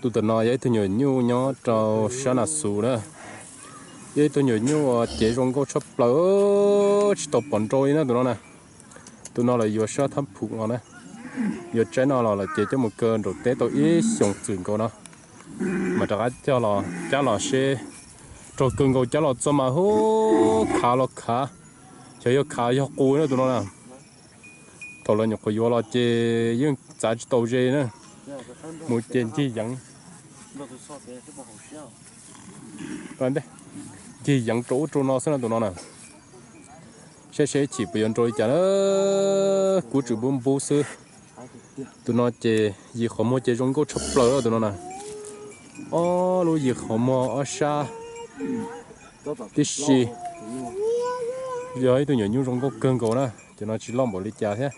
Tus tom no yog ib tug nyuam nyuj nyob rau sab Nas Xus na. Yog ib tug nyuam nyuj uas cev zoo nkauj tshaj plaws, tsis tau pom nrau li na tus no na. Tus no lawv yuav sab Thab Phum los na. Yuav tsaib no los lawv cev coj mus kaw nraum teb tau ib xyoos txwm nkaus no, mas rov qab coj los cab los seb raug kawg nkaus, cab los txog mas hu khav los khav, xyov yog khav yog qus na tus no na. Thaum lawv nyuam qhuav yuav los ces yeej txav tsis tau ze na, mus ces ncig yeev, ncig yeev rau ub rau no xwb no tus no na. Saib seb ib chim puas yuav nrau li cas na, kub tseem npub npub xwb. Tus no ces yim qhov muag ces zoo nkauj tshaj plaws tus no na. Ob lub yim qhov muag ob sab tib si. Yog ib tug nyuam nyuj zoo nkauj kawg nkaus na, ces no tsis loj npaum li cas thiab.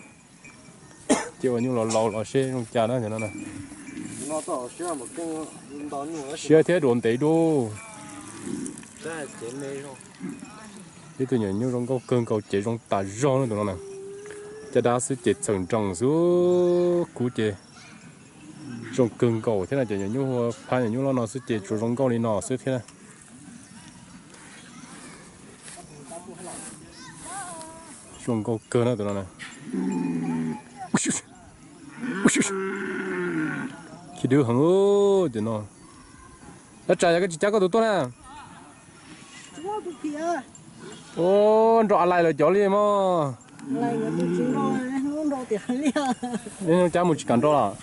Ces ua nyuj los laus los seb zoo cas na. Siab thiab duav ntev dub. Ib tug nyuam nyuj zoo nkauj kawg nkaus, cev zoo tas zog na tus no na. Caj dab xwb ces txheem nroos xwb, kub ces zoo kawg nkaus thiab na. Cov nyuam nyuj, phab nyuam nyuj loj no xwb ces tsuas zoo nkauj li no xwb thiab na. Zoo nkauj kawg na tus no na. Khib dub heev tus no. Dab tsi yog koj tsis cab koj tus tuaj na? Ua nrau a lais lawm cov li mog. Cab mus tsis kam nrau los.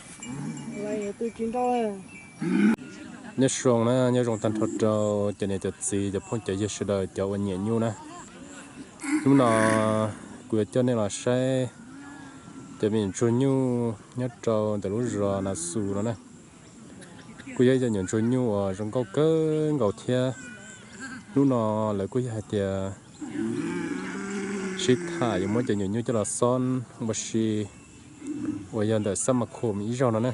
Nyob zoo na, nyob zoo tag nrho rau cov niam cov txiv cov phooj cov ywg sawv daws cov uas nyiam nyuj na. Hnub no kuv yuav coj nej los saib cov me nyuam ntsuag nyuj nyob rau ntawm lub zos Nas Xus no na. Kuj yog ib cov nyuam ntsuag nyuj uas zoo nkauj kawg nkaus thiab. Hnub no lawv kuj yog hais tias sib tham yuav muab cov nyuam nyuj coj los xob ua si uas yog ntawm xab ma khom ib zaug no na.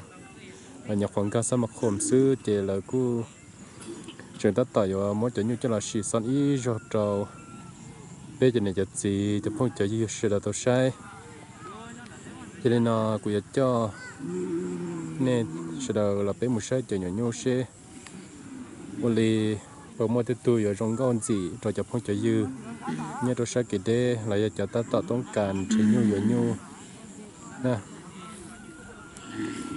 Lawv nyuam qhuav nkag xab ma khom xwb ces lawv kuj tseem tab tom yuav muab cov nyuj coj los sim xob ib zaug rau peb cov niam cov txiv cov phooj cov ywg sawv daws tau saib. Yog li no kuv yuav coj nej sawv daws los peb mus saib cov nyuam nyuj seb ua li puas muaj tej tug yuav zoo nkauj ntxim rau cov phooj cov ywg nyob rau sab kev deb los yog cov tab tom toob kas nrhiav nyuj yuav nyuj na.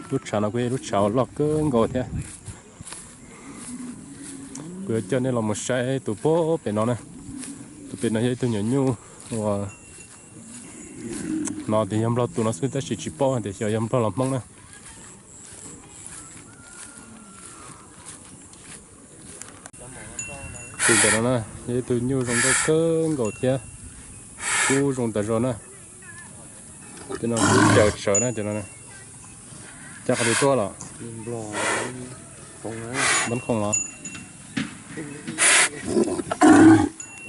Lub tshav no kuj yog lub tshav uas loj kawg nkaus thiab. Kuv yuav coj nej los mus saib tus pem no na. Tus pem no yog ib tug nyuam nyuj uas no tias yog nplog tus no xwb tab sis tsis paub tias xyov yog nplog los hmoob na. Tus ntawm no na yog ib tug nyuj zoo nkauj kawg nkaus thiab kub zoo tas zog na. Cov no kub caws tsawv na cov no. Cab qhov twg tuaj los? Npab khoom los?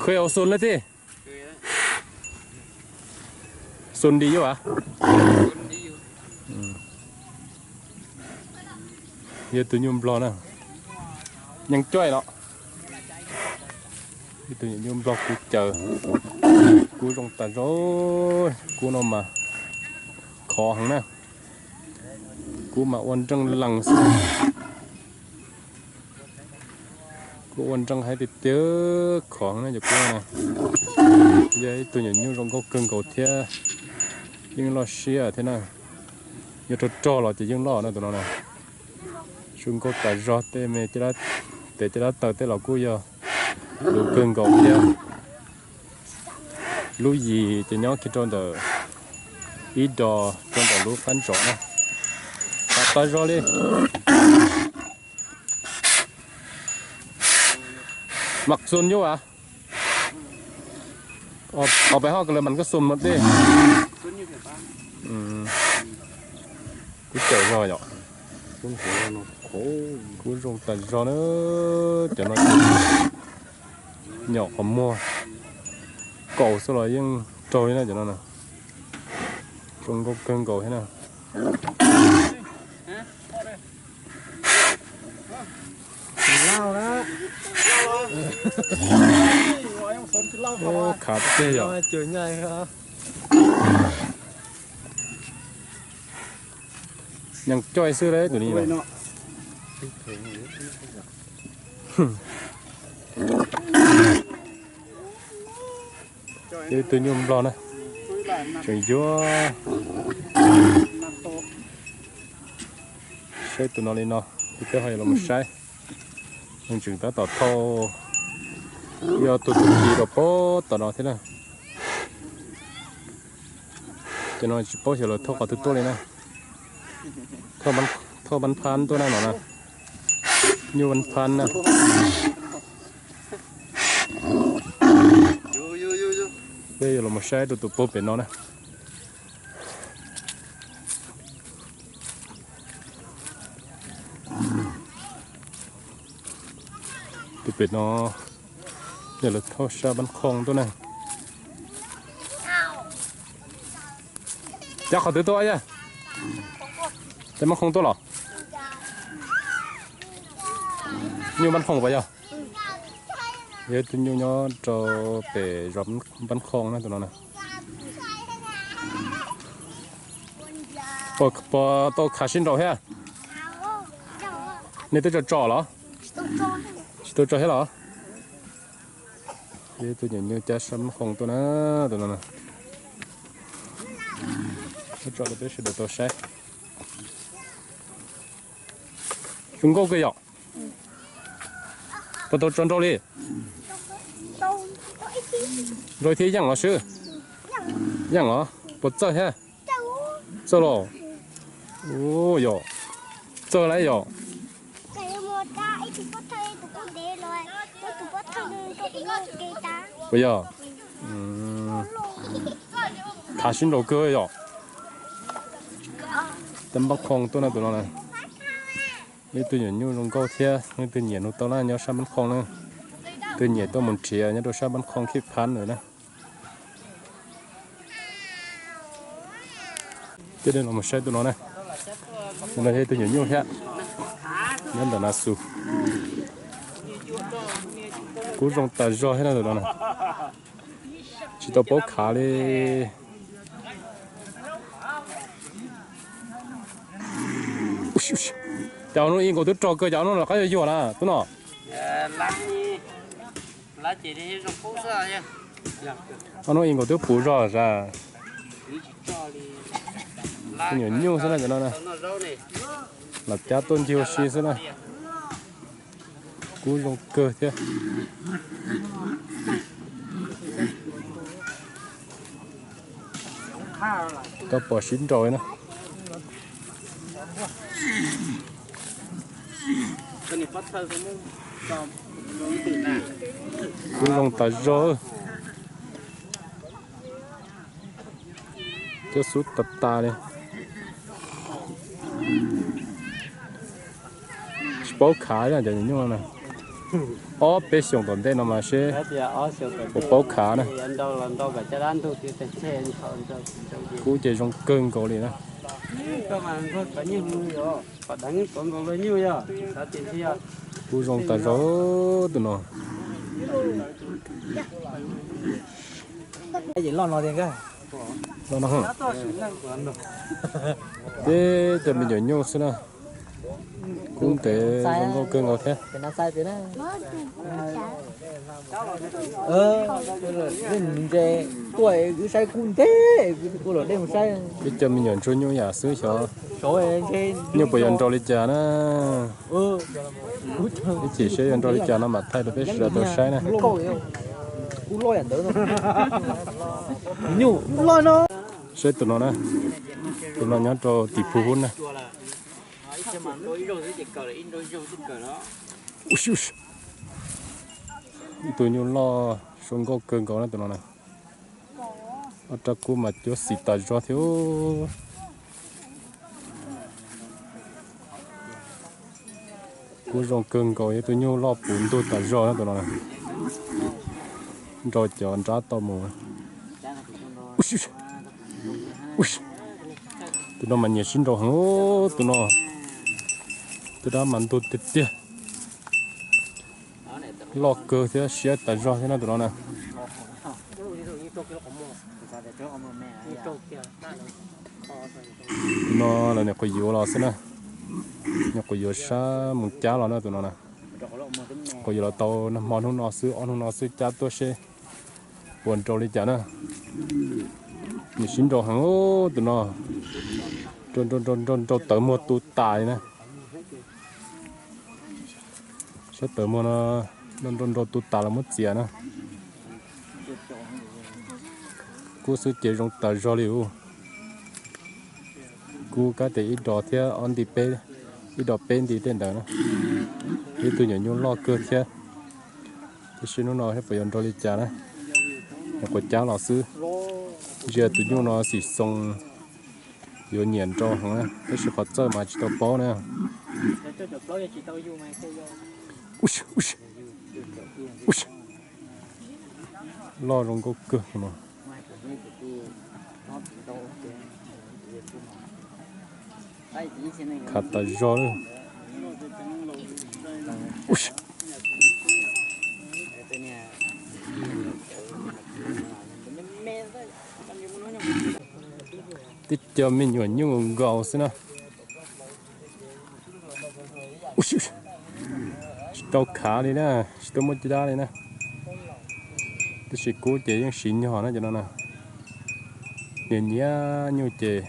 Khuv au xun na tij. Xun di yuav a. Yog tus nyuj nplog na. Nyeej cuaij los. Ib tug nyuj nplog kub caws, kub zoo tas zog, kub no mas khov heev na, kub mas ua nreej lees xwb. Kub ua nreej heev tiag tiag, khov heev na cov kub no. Yog ib tug nyuam nyuj zoo nkauj kawg nkaus thiab, yeej loj siab thiab na. Yuav rog rog los ces yeej loj na tus no na. Zoo nkauj tas zog, tej me tes caj dab taw tej los kuj yog luv kawg nkaus thiab. Lub yim ces nyob kiag rau ntawm ib do rau ntawm lub qab ntsov na. Tag tag zog li. Mas xun nyuj a. Os peb ho kws lawv mas koj xun mas tej. Kub caws zog yom. Kub zoo tas zog na. Cov no nyom qhov muag kaus xwb los yeej raug li na cov no na. Zoo nkauj kawg nkaus thiab na. Khav tiag yom. Nyeej cuaij xwb tus ni. Ib tug nyuj nplog na, tseem yuav. Saib tus no li no, ib pliag ho yuav los saib. Neeg tseem tab tom thauj, yog tus tus kis rau pem tom no thiab na. Cov no tsis paub xyov lawv thauj qhov twg tuaj li na. Thauj npab phab tuaj na no na. Nyuj npab phab na. Peb yuav los saib rau tus puag pem no na. Tus pem no yog lawv thauj sab npab khooj tuaj na. Cab qhov twg tuaj yog? Cab npab khooj tuaj los? Nyuj npab khooj puas yog? Yog ib tug nyuj nyob rau pem zos npab khooj na tus no na. Puas tau khav sib nraus thiab? Nej twb tso tso los? Tsis tau tso thiab los? Ib tug nyuam nyuj cab sab npab khooj tuaj na, tus no na. Tso rau peb sawv daws tau saib. Zoo nkauj kawg yom. Puas tau tso nrau li? Nrau thiab yeej los swb. Yeej los? Puas txawj thiab? Txawj los? Yog, txawj lawm yog. Puas yog? Khav sib nraus kawg yom. Cab npab khooj tuaj na tus no na. Ib tug nyuam nyuj zoo nkauj thiab, leej twg nyiam nug tau na, nyob sab npab khooj na. Twg nyiam tuaj mus nrhiav nyob rau sab npab khooj khib phab ntawd na. Coj nej los saib tus no na. Tus no yog ib tug nyuam nyuj thiab, nyob ntawm na xus. Kub zoo tas zog thiab na tus no na. Tsis tau paub khav li. Cas hnub ib nkaus twb rog kawg, cas hnub no rov qab yuag yuag na tub no? Hnub ib nkaus twb puv zog sas. Nyuam nyuj xwb na cov no na. Los cab tuaj ncig ua si xwb na. Kub zoo kawg thiab. Tau pom sib nraus na. Kub zoo tas zog. Cov xub tas tas li. Tsis paub khav cov nyuam nyuj no na. Ob peb xyoos tom ntej no mas seb puas paub khav na. Kub ces zoo kawg nkaus li na. Kub zoo tas zog tus no. Loj no, tib cov me nyuam nyuj xwb na. Kub ntev zoo nkauj kawg nkaus thiab. Ib cov me nyuam ntsuag nyuj yam xwb xyov nyuj puas yuav nraus li cas na. Ib chim seb yuav nraus li cas no mam thaij rau peb sawv daws tau saib na. Saib tus no na, tus no nyob rau tim phu hub na. Tus nyuj loj zoo nkauj kawg nkaus na tus no na. Ob rab kub mas cuab xim tas zog thiab. Kub zoo kawg nkaus, yog tus nyuj loj puv ntug tas zog na tus no. Nrau cov nrab tau mus. Tus no mas nyiam sib nraus heev, tus no. Tus dab mas ntug tiag tiag. Loj kawg thiab siab tas zog thiab na tus no na. Tus no lawv niam qhuav yuav los xwb na. Nyuam qhuav yuav sab mus cab los na tus no na. Nyuam qhuav yuav los tau nag hmo hnub no xwb, ob hnub no xwb, cab tuaj seb puas nrau li cas na. Nws sib nrau heev tus no, nrau nrau nrau nrau tawv muag tu tas li na. Sab tawv muag no nrau nrau nrau tu tas los muab txiav na. Kub xwb ces zoo tas zog li ub. Kub kab tes ib dos thiab ob nti peb, ib dos peb nti tej ntawd na. Ib tug nyuam nyuj loj kawg thiab. Tab sis hnub no seb puas yuav nrau li cas na. Nyuam qhuav cab los xwb. Ntsia tus nyuj no xim xoo yuav nyiam nrau heev na, tab sis qhov txawj mas tsis tau paub na. Loj zoo nkauj kawg no. Khav tas zog li. Tib co me nyuam nyuj nkaus xwb na. Tsis tau khav li na, tsis tau muaj caj dab li na. Tab sis kub ces yeej siv nyog na cov no na. Nyiam nyiam nyuj ces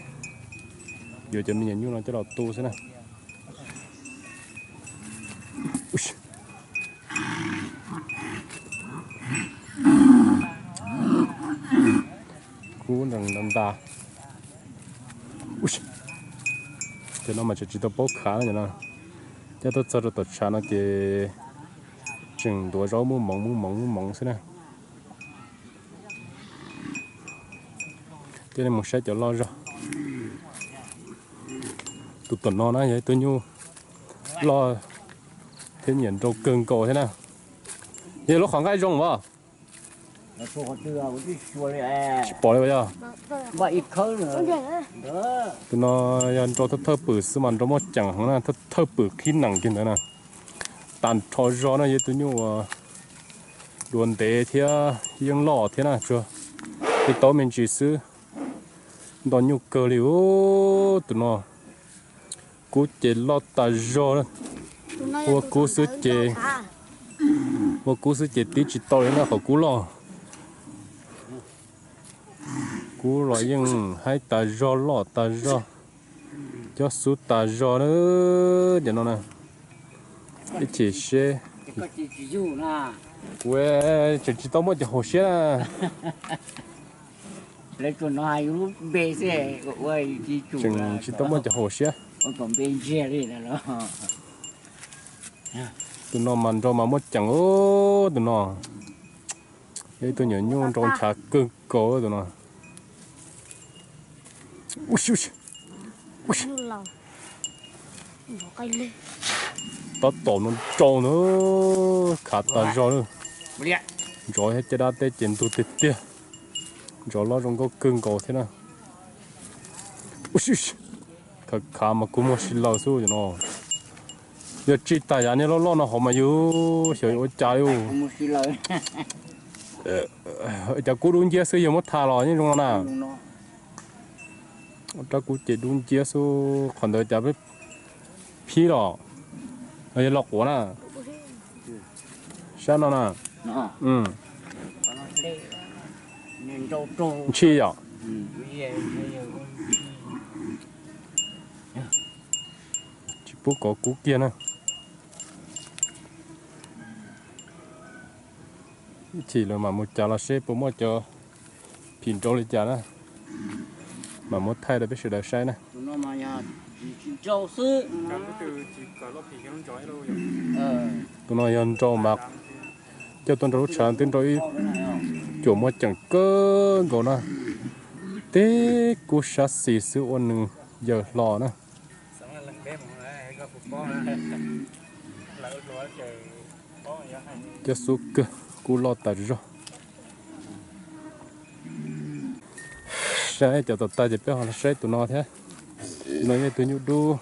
yuav cov me nyuam nyuj no coj los tu xwb na. Kub ntas ntas. Cov no mas tseem tsis tau paub khav no. Coj tuaj txog rau tom tshav no ces tseem ntuav zaub muaj moov muaj moov muaj moov xwb na. Coj nej mus saib cov loj zog. Tus tom no na yog ib tug nyuj loj thiab nyiam nrau kawg nkaus thiab na. Yog lub qhov nqaij zoo as. Tsis pom li yog. Tus no yog nrau thawj thawj pwm xwb mas nrau muaj ceem heev na, thawj thawj pwm qhib nees kiag ntawd na. Tag nrho zog na yog tus nyuj uas dua ntev thiab yeej loj thiab na, tsuas ib taub me ntsis xwb. Nto nyuj kawg li ub tus no. Kub ces loj tas zog. Ua kub xwb ces, ua kub xwb ces tib tsis tau li na qhov kub loj. Kub los yeej haib tas zog loj tas zog, cob xub tas zog na. Cov no na, ib chim seb. Kuv tseem tsis tau muaj cov haum siab na. Tseem tsis tau muaj cov haum siab. Tus no mas nrau mas muaj ceem ub tus no. Yog ib tug nyuam nyuj nrau nchav kawg nkaus tus no. Tab tom no nrau na, khav tas zog na. Ntxov thiab caj dab teb ces ntug tiag tiag. Ntxov loj zoo nkauj kawg nkaus thiab na. Khav khav mas kua muag si laws xwb no. Yog tsis tas yav niag loj loj no hauv mas yus xyov yuav ua cas li. Cov kub dub nciab xwb yog muab tha los yeej zoo no na. Rab kub ces dub nciab xwb qhov ntawd cas phib los, yog los quav na. Sab no na. Ntshis yom. Tsis pub kov kub kiag na. Ib chim lawv mam mus cas los seb puas muaj cov phim nrau li cas na. Mam muab thaij rau peb sawv daws saib na. Tus no yog nrau mas coj tuaj nrau lub tshav twb nrau ib cuam muaj ceem kawg nkaus na. Tib kub sab xis xwb ua nws yaws hlo na. Cov xub kawg, kub loj tas zog. Saib cov tom tag ces peb ho los saib tus no thiab. Tus no yog tus nyuj dub,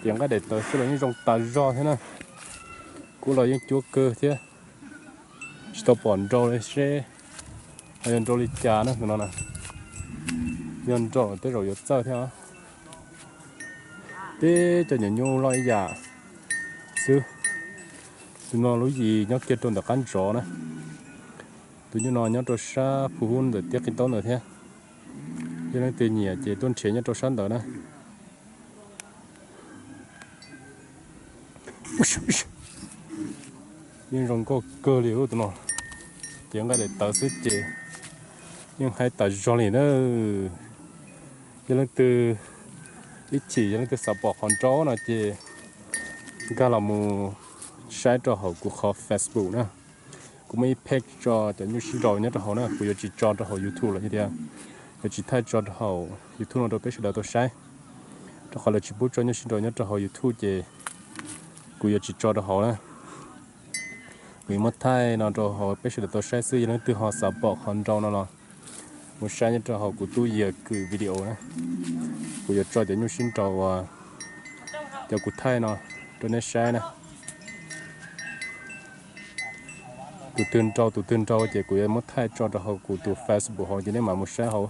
ces nqaij daim tawv xwb los yeej zoo tas zog thiab na. Kub los yeej cuab kawg thiab. Tsis tau pom nrau li seb ho yog nrau li cas na tus no na. Yog nrau tej zaum yuav txawj thiab os. Tib cov nyuam nyuj loj ib yam xwb. Tus no lub yim nyob kiag rau ntawm qab ntsov na. Tus nyuj no nyob rau sab phu hub ntawm tiab qhib taub ntawd thiab. Yog leej twg nyiam ces tuaj nrhiav nyob rau sab ntawd na. Yeej zoo nkauj kawg li tus no. Ces nqaij daim tawv xwb ces yeej haib tas zog li na. Yog leej twg ib chim yog leej twg xav pom qhov nraub no ces nkag los mus saib rau hauv kuv qhov Facebook na. Kuv muaj ib page tso cov nyuj sib nraus nyob rau hauv na, kuv yuav tsis tso rau hauv YouTube lawm tiag. Yuav tsis thaij tso rau hauv YouTube no rau peb sawv daws tau saib. Rau qhov lawv tsis pub tso nyuj sib nraus nyob rau hauv YouTube ces kuv yuav tsis tso rau hauv na. Kuv yuav muab thaij no rau hauv peb sawv daws tau saib xwb. Yog leej twg ho xav pom qhov nraub no los mus saib nyob rau hauv kuv tub Yias Kwm video na. Kuv yuav tso cov nyuj sib nraus uas cov kuv thaij no rau nej saib na. Tus twg nraus tus twg nraus ces kuv yuav muab thaij tso rau hauv kuv tus Facebook hauv ces nej mam mus saib hauv,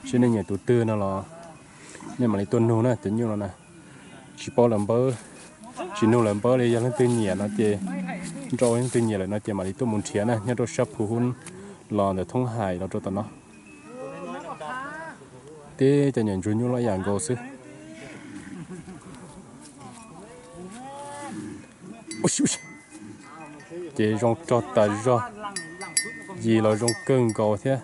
seb nej nyiam tus twg no los nej mam li tuaj nug na. Cov nyuj no na, tsis paub lawv npawb, tsis nug lawv npawb li. Yog leej twg nyiam no ces nraus, leej twg nyiam lawm no ces mam li tuaj mus nrhiav na, nyob rau sab phu hub los ntawm thoob hais los rau tom no. Tib cov nyuam ntsuag nyuj loj ib yam nkaus xwb. Ces zoo rog tas zog, yim los zoo kawg nkaus thiab.